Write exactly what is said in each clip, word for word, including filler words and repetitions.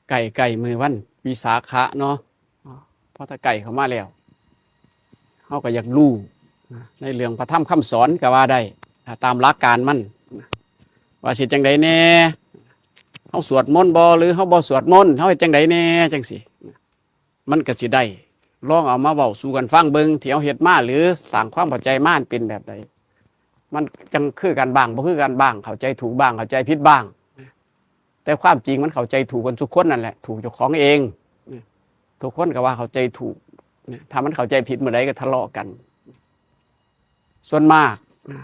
ใกล้ๆมื้อวันวิสาขะเนาะ พอถ้าใกล้เข้ามาแล้ว เฮาก็อยากรู้ในเรื่องพระธรรมคำสอนก็ว่าได้ ถ้าตามหลักการมัน ว่าสิจังใดแน่ เฮาสวดมนต์บ่ หรือเฮาบ่สวดมนต์ เฮาเฮ็ดจังใดแน่ จังซี้ มันก็สิได้ ลองเอามาเว้าสู่กันฟังเบิ่ง ที่เฮาเฮ็ดมา หรือสร้างความเข้าใจมา มันเป็นแบบใด มันจังคือกันบ้าง บ่คือกันบ้าง เข้าใจถูกบ้าง เข้าใจผิดบ้าง แต่ความจริงมันเข้าใจถูกกันทุกคนนั่นแหละ ถูกเจ้าของเอง ทุกคนก็ว่าเข้าใจถูก ถ้ามันเข้าใจผิดเมื่อใดก็ทะเลาะกัน ส่วนมาก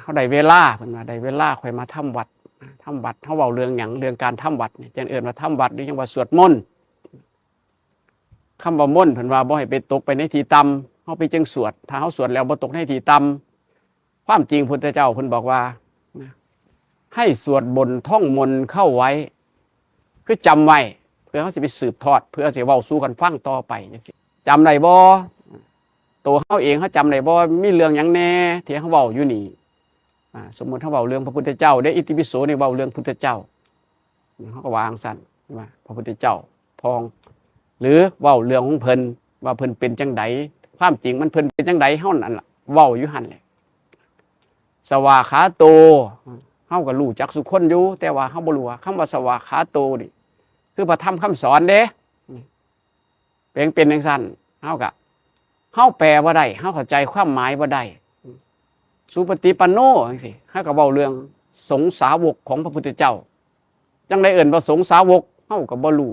เฮาได้เวลา เพิ่นว่าได้เวลาค่อยมาทำวัตร ทำวัตร เฮาเว้าเรื่องหยัง เรื่องการทำวัตรนี่ จั่งเอิ้นว่าทำวัตร หรือจั่งว่าสวดมนต์ คำว่ามนต์ เพิ่นว่าบ่ให้ไปตกไปในที่ต่ำ เฮาไปจั่งสวด ถ้าเฮาสวดแล้วบ่ตกในที่ต่ำ ความจริงพุทธเจ้าเพิ่นบอกว่า ให้สวดบนท่องมนต์เข้าไว้ คือจำไว้ เพื่อเฮาสิไปสืบทอด เพื่อสิเว้าสู่กันฟังต่อไปจั่งซี้ จำได้บ่ ตัวเฮาเองเฮาจำได้บ่ มีเรื่องหยังแน่ที่เฮาเว้าอยู่นี่ อ่า สมมุติเฮาเว้าเรื่องพระพุทธเจ้าเด้ อิติปิโสนี่เว้าเรื่องพุทธเจ้า เฮาก็ว่าจั่งซั้น ว่าพระพุทธเจ้าพอง หรือเว้าเรื่องของเพิ่น ว่าเพิ่นเป็นจั่งใด ความจริงมันเพิ่นเป็นจั่งใด เฮานั่นล่ะ เว้าอยู่หั่นแหละ สวากขาโต เฮาก็รู้จักซุคนอยู่ แต่ว่าเฮาบ่รู้ว่าคำว่าสวากขาโตนี่ คือพระธรรมคำสอนเด้ เป็น เป็นจั่งซั้น เฮาก็ เฮาแปลบ่ได้ เฮาเข้าใจความหมายบ่ได้ สุปฏิปันโน จั่งซี้ เฮาก็เว้าเรื่องสงฆ์สาวกของพระพุทธเจ้า จั่งใดเอิ้นว่าสงฆ์สาวก เฮาก็บ่รู้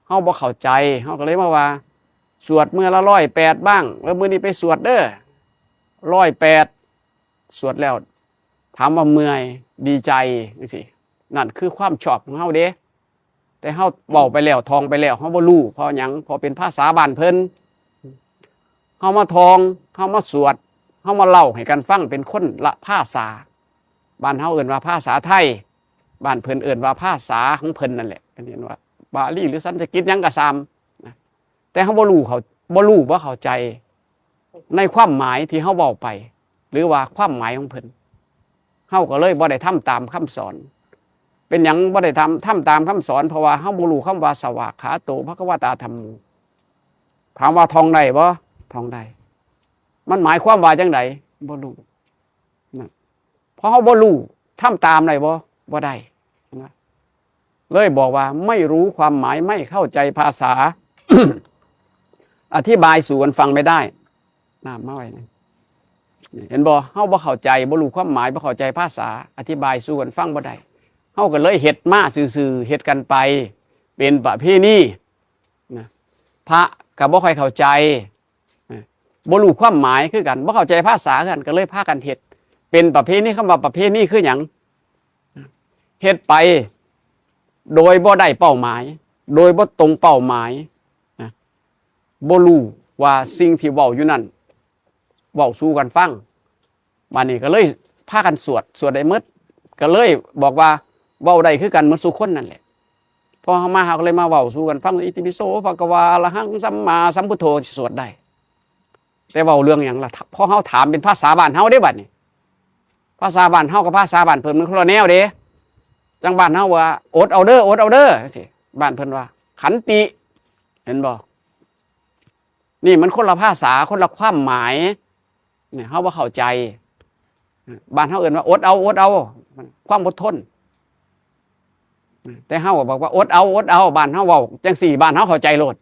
เฮาบ่เข้าใจ เฮาก็เลยมาว่า สวดมื้อละร้อยแปดบ้าง แล้วมื้อนี้ไปสวดเด้อ ร้อยแปด สวดแล้ว ถามว่าเมื่อย ดีใจ จั่งซี้ นั่นคือความชอบของเฮาเด้ แต่เฮาเว้าไปแล้ว ท่องไปแล้ว เฮาบ่รู้ เพราะหยัง เพราะเป็นภาษาบ้านเพิ่น เฮามาท่อง เฮามาสวด เฮามาเล่าให้กันฟัง เป็นคนละภาษา บ้านเฮาเอิ้นว่าภาษาไทย บ้านเพิ่นเอิ้นว่าภาษาของเพิ่นนั่นแหละ เอิ้นว่าบาลีหรือสันสกฤตหยังก็ซ่ำนะ แต่เฮาบ่รู้ เขาบ่รู้ บ่เข้าใจในความหมายที่เฮาเว้าไป หรือว่าความหมายของเพิ่น เฮาก็เลยบ่ได้ทำตามคำสอน เป็นหยังบ่ได้ทำ ทำตามคำสอน เพราะว่าเฮาบ่รู้คำว่าสวากขาโตภควตาธัมโม ถามว่าท่องได้บ่ ท่องได้ มันหมายความว่าจั่งใด บ่รู้ นะ เพราะเฮาบ่รู้ ทำตามได้บ่ บ่ได้ นะ เลยบอกว่าไม่รู้ความหมาย ไม่เข้าใจภาษา อธิบายสู่กันฟังไม่ได้ น้ำมาไว้นะ เห็นบ่ เฮาบ่เข้าใจ บ่รู้ความหมาย บ่เข้าใจภาษา อธิบายสู่กันฟังบ่ได้ เฮาก็เลยเฮ็ดมาซื่อๆ เฮ็ดกันไป เป็นประเพณี นะ พระก็บ่ค่อยเข้าใจ นะ บ่รู้ความหมายคือกัน บ่เข้าใจภาษาคือกัน ก็เลยพากันเฮ็ด เป็นประเพณี คำว่าประเพณีคือหยัง เฮ็ดไปโดยบ่ได้เป้าหมาย โดยบ่ตรงเป้าหมาย นะ บ่รู้ว่าสิ่งที่เว้าอยู่นั่น เว้าสู่กันฟัง บัดนี้ก็เลยพากันสวด สวดได้หมด ก็เลยบอกว่าเว้าได้คือกันหมดซุคนนั่นแหละ พอเฮามา เฮาก็เลยมาเว้าสู่กันฟัง อิติปิโสภะคะวา อะระหังสัมมาสัมพุทโธ สวดได้ แต่เว้าเรื่องหยังล่ะ พอเฮาถามเป็นภาษาบ้านเฮาเด้บัดนี้ ภาษาบ้านเฮากับภาษาบ้านเพิ่นมันคนละแนวเด้ จั่งบ้านเฮาว่า อดเอาเด้อ อดเอาเด้อ จั่งซี้ บ้านเพิ่นว่า ขันติ เห็นบ่ นี่มันคนละภาษา คนละความหมาย เนี่ย เฮาบ่เข้าใจ บ้านเฮาเอิ้นว่า อดเอา อดเอา ความอดทน แต่เฮาก็บอกว่า อดเอา อดเอา บ้านเฮาเว้าจั่งซี้ บ้านเฮาเข้าใจโลด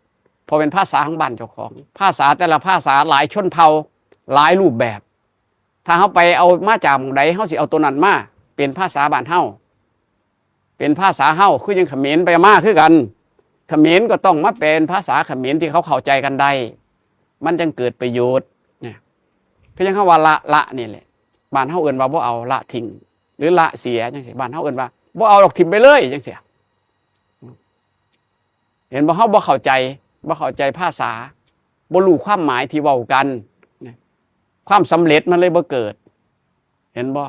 เพราะเป็นภาษาของบ้านเจ้าของ ภาษาแต่ละภาษา หลายชนเผ่า หลายรูปแบบ ถ้าเฮาไปเอามาจากหม่องใด เฮาสิเอาตัวนั้นมาเป็นภาษาบ้านเฮา เป็นภาษาเฮา คือจั่งเขมรไปมาคือกัน เขมรก็ต้องมาแปลเป็นภาษาเขมรที่เขาเข้าใจกันได้ มันจั่งเกิดประโยชน์ เนี่ย คือจั่งคำว่าละ ละนี่แหละ บ้านเฮาเอิ้นว่าบ่เอา ละทิ้ง หรือละเสียจั่งซี้ บ้านเฮาเอิ้นว่าบ่เอาดอก ถิ่มไปเลยจั่งซี้ เห็นบ่ เฮาบ่เข้าใจ บ่เข้าใจภาษา บ่รู้ความหมายที่เว้ากัน เนี่ย ความสำเร็จมันเลยบ่เกิด เห็นบ่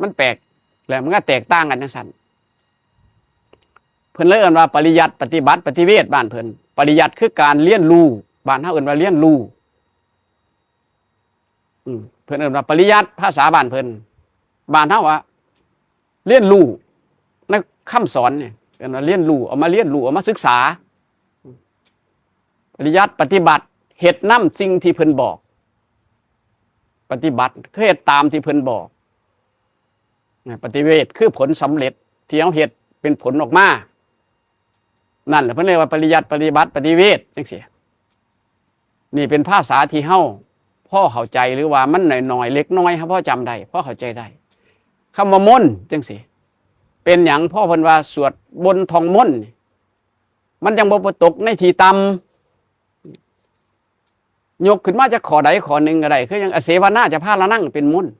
มันแปลก แล้วมันก็แตกต่างกันจั่งซั้น เพิ่นเลยเอิ้นว่าปริยัติ ปฏิบัติ ปฏิเวท บ้านเพิ่น ปริยัติคือการเรียนรู้ บ้านเฮาเอิ้นว่าเรียนรู้ อืม เพิ่นเอิ้นว่าปริยัติ ภาษาบ้านเพิ่น บ้านเฮาว่าเรียนรู้ในคำสอนเนี่ย เป็นว่าเรียนรู้ เอามาเรียนรู้ เอามาศึกษา ปริยัติปฏิบัติ เฮ็ดนำสิ่งที่เพิ่นบอก ปฏิบัติคือเฮ็ดตามที่เพิ่นบอก ปฏิเวทคือผลสำเร็จที่เฮาเฮ็ดเป็นผลออกมา นั่นแหละเพิ่นเรียกว่าปริยัติปฏิบัติปฏิเวทจังซี่ นี่เป็นภาษาที่เฮาพอเข้าใจ หรือว่ามันน้อยๆ เล็กน้อย เฮาพอจำได้ พอเข้าใจได้ คำว่ามนต์จังซี่ เป็นหยัง พอเพิ่นว่าสวดบนต์ท่องมนต์นี่ มันจังบ่ไปตกในที่ต่ำ ยกขึ้นมาจากข้อใดข้อหนึ่งก็ได้ คือยังอเสวนาจะพาลานังเป็นมนต์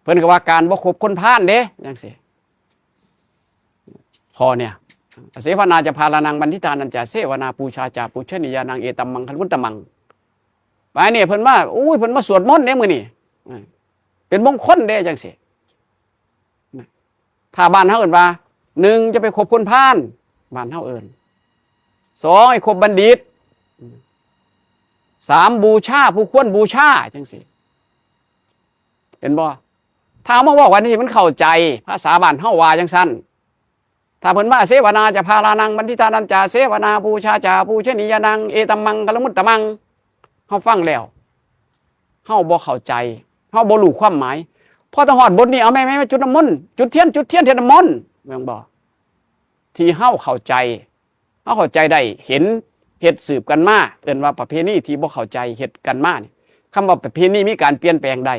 เพิ่นก็ว่าการบ่คบคนพาลเด้จังซี่ ข้อเนี่ย อเสวนาจะพาลานังบัณฑิตานันจะเสวนาปูชาจาปูชนียานังเอตัมมังคลมุตตมัง ไปเนี่ยเพิ่นมา อุ้ย เพิ่นมาสวดมนต์เด้มื้อนี้ เป็นมงคลเด้จังซี่ ถ้าบ้านเฮาเอิ้นว่า หนึ่ง จะไปคบคนพาล บ้านเฮาเอิ้น สอง ให้คบบัณฑิต สาม บูชาผู้ควรบูชาจังซี่ เห็นบ่ ถ้าเอามาเว้ากันนี่มันเข้าใจ ภาษาบ้านเฮาว่าจังซั่น ถ้าเพิ่นมาเสวนาจะพาลานังบัณฑิตานันจะเสวนาปูชาจาปูชนียานังเอตัมมังคลมุตตมัง เฮาฟังแล้ว เฮาบ่เข้าใจ เฮาบ่รู้ความหมาย พอต้องฮอดบทนี้ เอาแม่ๆ มาจุดน้ำมนต์ จุดเทียน จุดเทียน เทียนน้ำมนต์ แม่นบ่ ที่เฮาเข้าใจ เฮาเข้าใจได้ เห็น เฮ็ดสืบกันมา เอิ้นว่าประเพณีที่บ่เข้าใจ เฮ็ดกันมานี่ คำว่าประเพณีมีการเปลี่ยนแปลงได้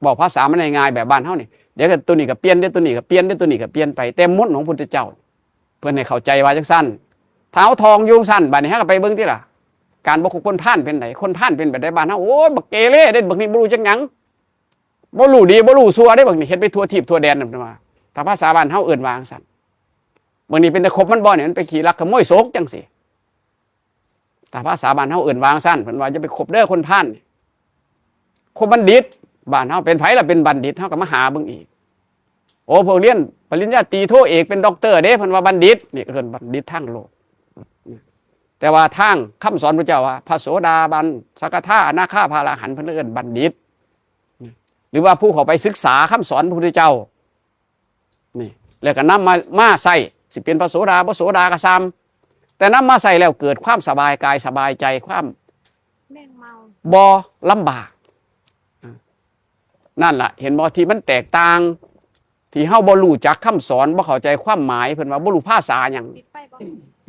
บอกภาษามันง่ายๆ แบบบ้านเฮานี่ เดี๋ยวก็ตัวนี้ก็เปลี่ยน เดี๋ยวตัวนี้ก็เปลี่ยน เดี๋ยวตัวนี้ก็เปลี่ยนไป แต่มนต์ของพุทธเจ้า เพิ่นให้เข้าใจว่าจังซั่น ถ้าเฮาท่องอยู่ซั่น บัดนี้เฮาก็ไปเบิ่งติล่ะ การบ่คบคนพาลเป็นได คนพาลเป็นแบบใดบ้านเฮา โอ้ย บักเกเรเด้ บักนี้บ่รู้จักหยัง บ่รู้ดี บ่รู้ชั่วเด้ บักนี้เฮ็ดไปทั่วทีปทั่วแดนนั่นว่า ถ้าภาษาบ้านเฮาเอิ้นว่าจังซั่น บักนี้เป็นแต่คบมันบ่เนี่ย มันไปขี้ลักขโมยโสกจังซี่ ถ้าภาษาบ้านเฮาเอิ้นว่าจังซั่น เพิ่นว่าอย่าไปคบเด้อคนพาล คบบัณฑิต บ้านเฮาเป็นไผล่ะเป็นบัณฑิต เฮาก็มาหาเบิ่งอีก โอ้ พวกเรียนปริญญาตรีโทเอกเป็นด็อกเตอร์เด้ เพิ่นว่าบัณฑิต นี่เอิ้นบัณฑิตทางโลก แต่ว่าทางคำสอนพระเจ้าว่า พระโสดาบัน สกทา อนาคา พระอรหันต์ เพิ่นเอิ้นบัณฑิต หรือว่าผู้เข้าไปศึกษาคำสอนพระพุทธเจ้า นี่ แล้วก็นำมา มาใช้ สิเป็นพระโสดา บ่โสดาก็ซ่ำ แต่นำมาใช้แล้วเกิดความสบายกายสบายใจ ความ แม่งเมา บ่ลำบาก นั่นล่ะ เห็นบ่ ที่มันแตกต่าง ที่เฮาบ่รู้จักคำสอน บ่เข้าใจความหมาย เพิ่นว่าบ่รู้ภาษาหยัง ปิดไฟบ่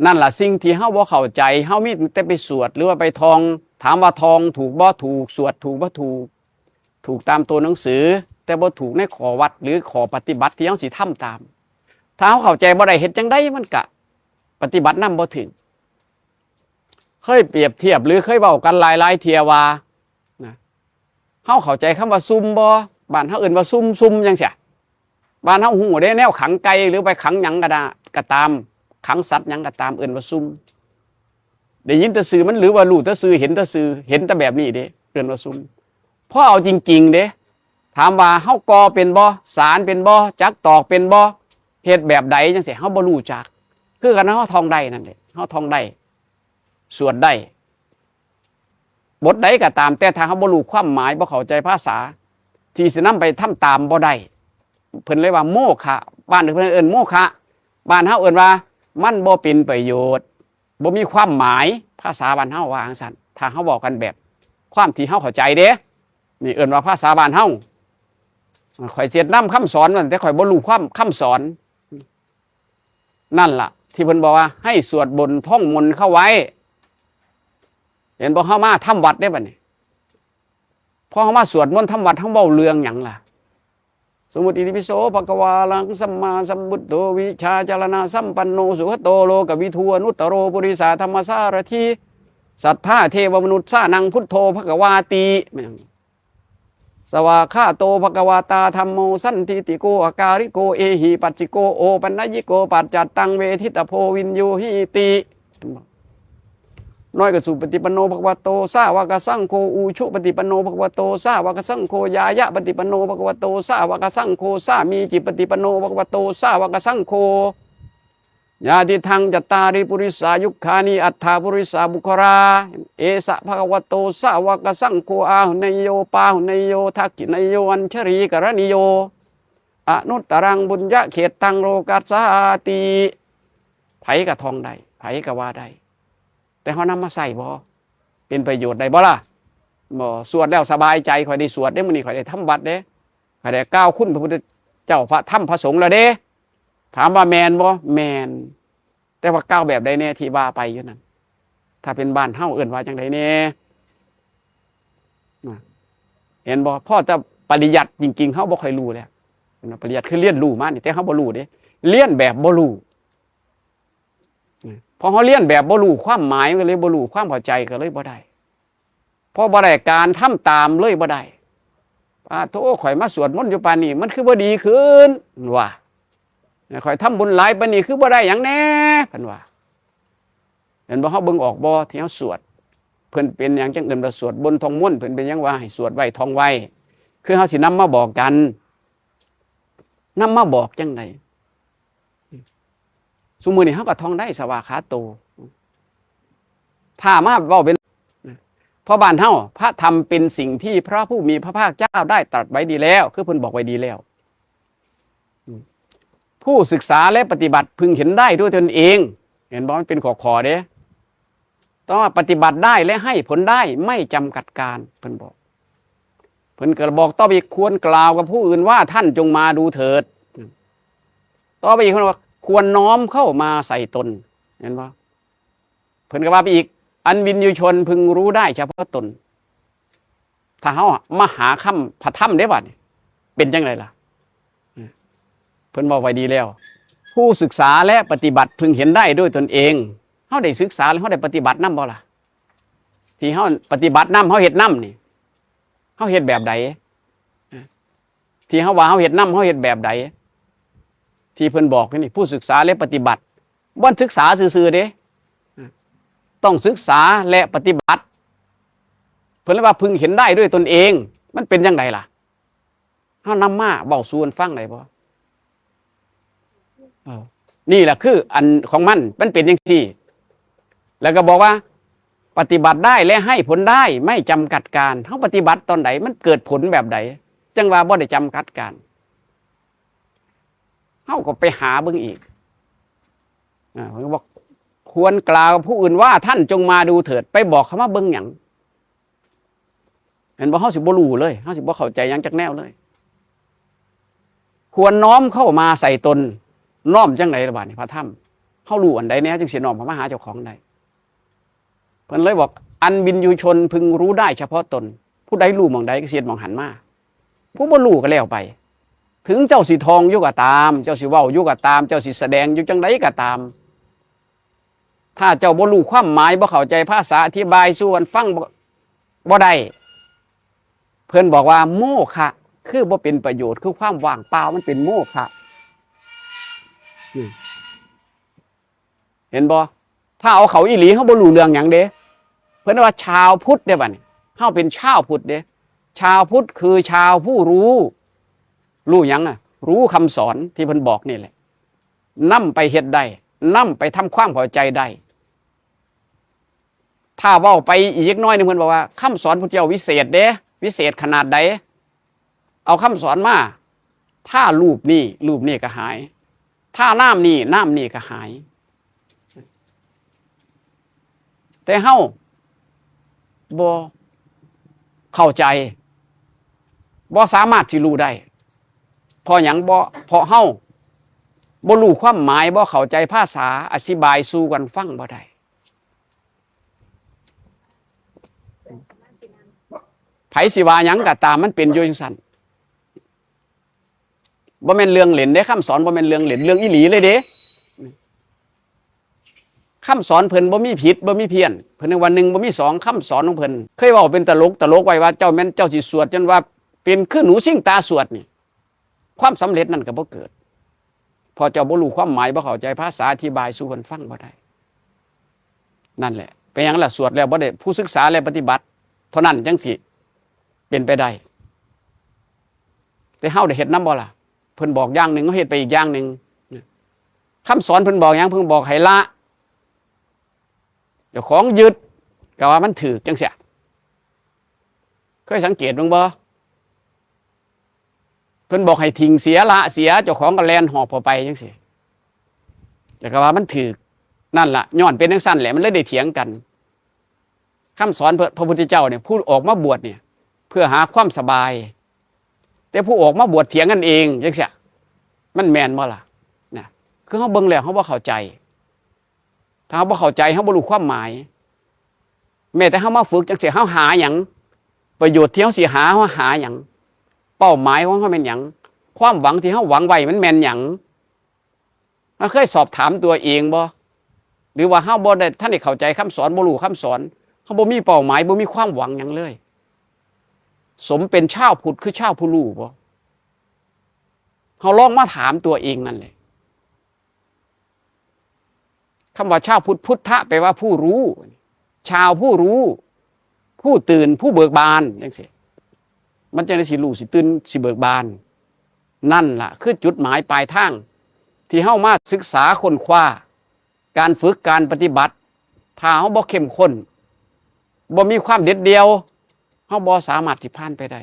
นั่นล่ะ สิ่งที่เฮาบ่เข้าใจ เฮามีแต่ไปสวด หรือว่าไปท่อง ถามว่าท่องถูกบ่ถูก สวดถูกบ่ถูก ถูกตามตัวหนังสือ แต่บ่ถูกในข้อวัด หรือข้อปฏิบัติที่เฮาสิทำตาม ถ้าเฮาเข้าใจบ่ได้ เฮ็ดจั่งใดมันก็ปฏิบัตินำบ่ถึง เคยเปรียบเทียบ หรือเคยเว้ากันหลายๆ เทื่อว่า นะ เฮาเข้าใจคำว่าซุ่มบ่ บ้านเฮาเอิ้นว่าซุ่ม ซุ่มจั่งซี้ บ้านเฮาฮู้เด้ แนวขังไก่ หรือไปขังหยังก็ได้ ก็ตาม ขังสัตว์หยังก็ตาม เอิ้นว่าซุ่ม ได้ยินแต่ชื่อมัน หรือว่ารู้แต่ชื่อ เห็นแต่ชื่อ เห็นแต่แบบนี้เด้ เอิ้นว่าซุ่ม พอเอาจริงๆ เด้ ถามว่าเฮาก่อเป็นบ่ สานเป็นบ่ จักตอกเป็นบ่ เฮ็ดแบบใดจั่งซี้ เฮาบ่รู้จัก คือกันเฮาท่องได้นั่นแหละ เฮาท่องได้ สวดได้ บทใดก็ตาม แต่ถ้าเฮาบ่รู้ความหมาย บ่เข้าใจภาษา ที่สินำไปทำตามบ่ได้ เพิ่นเลยว่าโมฆะ บ้านเพิ่นเอิ้นโมฆะ บ้านเฮาเอิ้นว่ามันบ่เป็นประโยชน์ บ่มีความหมาย ภาษาบ้านเฮาว่าจั่งซั้น ถ้าเฮาเว้ากันแบบความที่เฮาเข้าใจเด้ นี่เอิ้นว่าภาษาบ้านเฮา ข้อยสินำคำสอนมัน แต่ข้อยบ่รู้ความคำสอน นั่นล่ะ ที่เพิ่นบอกว่าให้สวดบนต์ท่องมนต์เข้าไว้ เห็นบ่ เฮามาทำวัดเด้บัดนี้ พอเฮามาสวดมนต์ทำวัด เฮาเว้าเรื่องหยังล่ะ สมมุติ อิติปิโส ภะคะวา อะระหัง สัมมาสัมพุทโธ วิชชาจารณะสัมปันโน สุขโต โลกวิทู อนุตตโร ปุริสาธรรมสารถี สัทธา เทวมนุษสานัง พุทโธ ภะคะวาติ แม่นหยัง สวากขาโต ภะคะวะตา ธัมโม สันทิฏฐิโก อะกาลิโก เอหิปัสสิโก โอปันญิโก ปัจจัตตัง เวทิตาโพ วินยูหิติ น้อยก็สุปฏิปันโน ภะคะวะโต สาวกสังโฆ อุชุปฏิปันโน ภะคะวะโต สาวกสังโฆ ญาณปฏิปันโน ภะคะวะโต สาวกสังโฆ สามีจิปฏิปันโน ภะคะวะโต สาวกสังโฆ ญาติทัง จัตตาริ ปุริสายุคคานิ อัฏฐา ปุริสาบุคคลา เอสะ ภะคะวะโต สาวกสังโฆ อาหุเนยโย ปาหุเนยโย ทักขิเนยโย อัญชลีกรณีโย อนุตตรังปุญญเขตตังโลกัสสาติ ไผก็ท่องได้ ไผก็ว่าได้ แต่เฮานำมาใช้บ่ เป็นประโยชน์ได้บ่ล่ะ บ่ สวดแล้วสบายใจ ข้อยได้สวดเด้ มื้อนี้ข้อยได้ทำวัตรเด้ ข้อยได้กล่าวคุณพระพุทธเจ้า พระธรรม พระสงฆ์แล้วเด้ ถามว่าแม่นบ่ แม่น แต่ว่ากล่าวแบบใดแน่ที่ว่าไปอยู่นั่น ถ้าเป็นบ้านเฮาเอิ้นว่าจั่งใดแน่ นะ เห็นบ่ พอแต่ปริยัติจริงๆ เฮาบ่ค่อยรู้แล้ว ปริยัติคือเรียนรู้มานี่ แต่เฮาบ่รู้เด้ เรียนแบบบ่รู้ นะ พอเฮาเรียนแบบบ่รู้ความหมาย มันก็เลยบ่รู้ความเข้าใจ ก็เลยบ่ได้ พอบ่ได้การทำตามเลยบ่ได้ ปาโธ่ ข้อยมาสวดมนต์อยู่ปานนี้ มันคือบ่ดีขึ้น ว่า ข้อยทำบุญหลายปานนี้ คือบ่ได้หยังแน่ เพิ่นว่า เห็นบ่ เฮาเบิ่งออกบ่ ที่เฮาสวด เพิ่นเป็นหยังจั่งเอิ้นว่าสวดมนต์ท่องมนต์ เพิ่นเป็นหยังว่าให้สวดไว้ท่องไว้ คือเฮาสินำมาบอกกัน นำมาบอกจั่งใด ซุมื้อนี้เฮาก็ท่องได้สวากขาโต ถ้ามาเว้าเป็น เพราะบ้านเฮา พระธรรมเป็นสิ่งที่พระผู้มีพระภาคเจ้าได้ตรัสไว้ดีแล้ว คือเพิ่นบอกไว้ดีแล้ว ผู้ศึกษาและปฏิบัติพึงเห็นได้ด้วยตนเอง เห็นบ่ มันเป็นข้อๆ เด้ ต้องว่าปฏิบัติได้และให้ผลได้ไม่จำกัดการ เพิ่นบอก เพิ่นก็บอกต่อไปอีก ควรกล่าวกับผู้อื่นว่า ท่านจงมาดูเถิด ต่อไปอีก เพิ่นว่า ควรน้อมเข้ามาใส่ตน เห็นบ่ เพิ่นก็ว่าไปอีก อันวิญญูชนพึงรู้ได้เฉพาะตน ถ้าเฮามาหาคำพระธรรมเด้บัดนี้ เป็นจั่งใดล่ะ เพิ่นบอกไว้ดีแล้ว ผู้ศึกษาและปฏิบัติพึงเห็นได้ด้วยตนเอง เฮาได้ศึกษาแล้วเฮาได้ปฏิบัตินำบ่ล่ะ ที่เฮาปฏิบัตินำ เฮาเฮ็ดนำนี่ เฮาเฮ็ดแบบใด ที่เฮาว่าเฮาเฮ็ดนำ เฮาเฮ็ดแบบใด ที่เพิ่นบอกนี่ ผู้ศึกษาและปฏิบัติ บ่ศึกษาซื่อๆ เด้ ต้องศึกษาและปฏิบัติ เพิ่นเลยว่าพึงเห็นได้ด้วยตนเอง มันเป็นจั่งใดล่ะ เฮานำมาเว้าสู่กันฟังได้บ่ เออ นี่แหละคืออันของมัน มันเป็นจั่งซี้ แล้วก็บอกว่า ปฏิบัติได้และให้ผลได้ไม่จำกัดการ เฮาปฏิบัติตอนใด มันเกิดผลแบบใด จั่งว่าบ่ได้จำกัดการ เฮาก็ไปหาเบิ่งอีก อ่า เพิ่นบอก ควรกล่าวผู้อื่นว่า ท่านจงมาดูเถิด ไปบอกเขามาเบิ่งหยัง เห็นบ่ เฮาสิบ่รู้เลย เฮาสิบ่เข้าใจหยังจักแนวเลย ควรน้อมเข้ามาใส่ตน น้อมจั่งใดล่ะบาดนี้ พระธรรม เฮารู้อันใดแน่จั่งสิน้อมเข้ามาหาเจ้าของได้ เพิ่นเลยบอก อันวิญญูชนพึงรู้ได้เฉพาะตน ผู้ใดรู้หม่องใดก็สิเฮ็ดหม่องหั้นมา ผู้บ่รู้ก็แล้วไป ถึงเจ้าสิท่องอยู่ก็ตาม เจ้าสิเว้าอยู่ก็ตาม เจ้าสิแสดงอยู่จั่งใดก็ตาม ถ้าเจ้าบ่รู้ความหมาย บ่เข้าใจภาษา อธิบายสู่กันฟังบ่ บ่ได้ เพิ่นบอกว่าโมฆะ คือบ่เป็นประโยชน์ คือความว่างเปล่า มันเป็นโมฆะ นี่ เห็นบ่ ถ้าเอาเข้าอีหลี เฮาบ่รู้เรื่องหยังเด้ เพิ่นว่าชาวพุทธเด้บัดนี้ เฮาเป็นชาวพุทธเด้ ชาวพุทธคือชาวผู้รู้ รู้หยังอะ รู้คำสอนที่เพิ่นบอกนี่แหละ นำไปเฮ็ดได้ นำไปทำความเข้าใจได้ ถ้าเว้าไปอีกน้อยหนึ่ง เพิ่นบอกว่าคำสอนพุทธเจ้าวิเศษเด้ วิเศษขนาดใด เอาคำสอนมา ถ้ารูปนี้ รูปนี้ก็หาย ถ้าน้ำนี้ น้ำนี้ก็หาย แต่เฮาบ่เข้าใจ บ่สามารถสิรู้ได้ เพราะหยัง บ่ เพราะเฮาบ่รู้ความหมาย บ่เข้าใจภาษา อธิบายสู่กันฟังบ่ได้ ไผสิว่าหยังก็ตาม มันเป็นอยู่จั่งซั้น บ่แม่นเรื่องเล่นเด้ คำสอนบ่แม่นเรื่องเล่น เรื่องอีหลีเลยเด้ คำสอนเพิ่นบ่มีผิด บ่มีเพี้ยน เพิ่นว่าหนึ่งบ่มีสอง คำสอนของเพิ่น เคยเว้าเป็นตลก ตลกไว้ว่า เจ้าแม่นเจ้าสิสวดจนว่าเป็นคือหนูสิงตาสวดนี่ ความสำเร็จนั่นก็บ่เกิด เพราะเจ้าบ่รู้ความหมาย บ่เข้าใจภาษา อธิบายสู่เพิ่นฟังบ่ได้ นั่นแหละ เป็นหยังล่ะ สวดแล้วบ่ได้ ผู้ศึกษาและปฏิบัติ เท่านั้นจั่งสิเป็นไปได้ แต่เฮาได้เฮ็ดนำบ่ล่ะ เพิ่นบอกอย่างหนึ่ง เฮาเฮ็ดไปอีกอย่างหนึ่ง คำสอนเพิ่นบอกหยัง เพิ่นบอกให้ละ เจ้าของยึด ก็ว่ามันถืกจั่งซี้ เคยสังเกตเบิ่งบ่ พิ่นบอกให้ทิ้งเสียละเสีย เจ้าของก็แล่นหอบเข้าไปจังซี่ แต่ก็ว่ามันถืก นั่นล่ะ ย้อนเป็นจังซั่นแหละ มันเลยได้เถียงกัน คำสอนพระ พระพุทธเจ้าเนี่ย ผู้ออกมาบวชเนี่ย เพื่อหาความสบาย แต่ผู้ออกมาบวชเถียงกันเองจังซี่ มันแม่นบ่ล่ะ นะ คือเฮาเบิ่งแล้วเฮาบ่เข้าใจ ถ้าเฮาบ่เข้าใจ เฮาบ่รู้ความหมาย แม้แต่เฮามาฝึกจังซี่ เฮาหาหยัง ประโยชน์ที่เฮาสิหา เฮาหาหยัง เป้าหมายของเฮาแม่นหยัง ความหวังที่เฮาหวังไว้มันแม่นหยัง เฮาเคยสอบถามตัวเองบ่ หรือว่าเฮาบ่ได้ ทันได้เข้าใจคำสอน บ่รู้คำสอน เฮาบ่มีเป้าหมาย บ่มีความหวังหยังเลย สมเป็นชาวพุทธคือชาวผู้รู้บ่ เฮาลองมาถามตัวเองนั่นแหละ คำว่าชาวพุทธ พุทธะแปลว่าผู้รู้ ชาวผู้รู้ ผู้ตื่น ผู้เบิกบานจังซี่ มันจังได๋สิรู้ สิตื่น สิเบิกบาน นั่นล่ะ คือจุดหมายปลายทาง ที่เฮามาศึกษาค้นคว้า การฝึกการปฏิบัติ ถ้าเฮาบ่เข้มข้น บ่มีความเด็ดเดี่ยว เฮาบ่สามารถสิผ่านไปได้